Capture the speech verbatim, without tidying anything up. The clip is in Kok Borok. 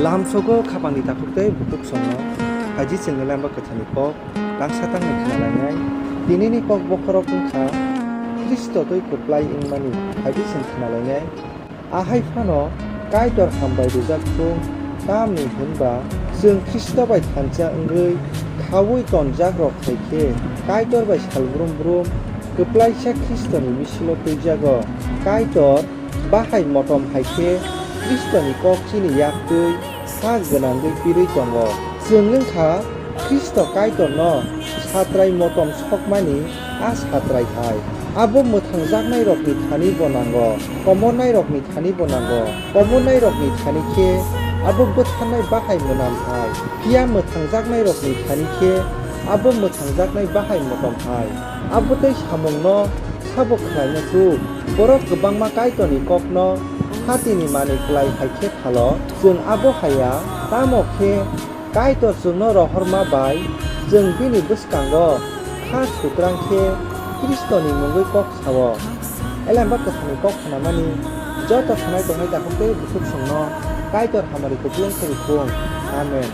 Lahamsogo khapangni takhuk tei bukhuk songno phaidi chwngno lamba kwthani kok tangsa tangni khna lainai. Tinini kok bokhorok wngkha Khristo twi kwplai wngmani phaidi chwng khna lainai. Ahai phano Kaitor hambai rijak thung, tamni hwnba chwng Khristo bai thansa wngwi khaui tonjakrok hai khe Kaitor bai sal brum brum kwplaisa Khristoni bisilo twijago. Kaitor bahai motom hai khe Khristoni kok chini yak twi sak gwnangwi pirwi tongo. Chwng wng kha Khristo Kaitorno satrai motom sokmani a satrai hai. Abo mwthangjaknairokni thani bo nango, komornairokni thani bo nango. Komornairokni thani khe abo bwtharnai bahai mwnam hai. Phiya mwthangjaknairokni thani khe abo mwthangjaknai bahai motom hai. Abo tei samungno sabo khlaina chuk? Borok kwbangma Kaitorni kokno hatini manwi klai hai khe phalo, chwng abo haya. Tamo khe Kaitor chwngno rohorma bai chwng bini bwskango kha sutrang khe Khristoni mungwi kok sao. Elamba kwthangni kok khnamani joto sanai tongnai takhuk tei bukhuk songno Kaitor hamari kupulung khe rw thung. Amen.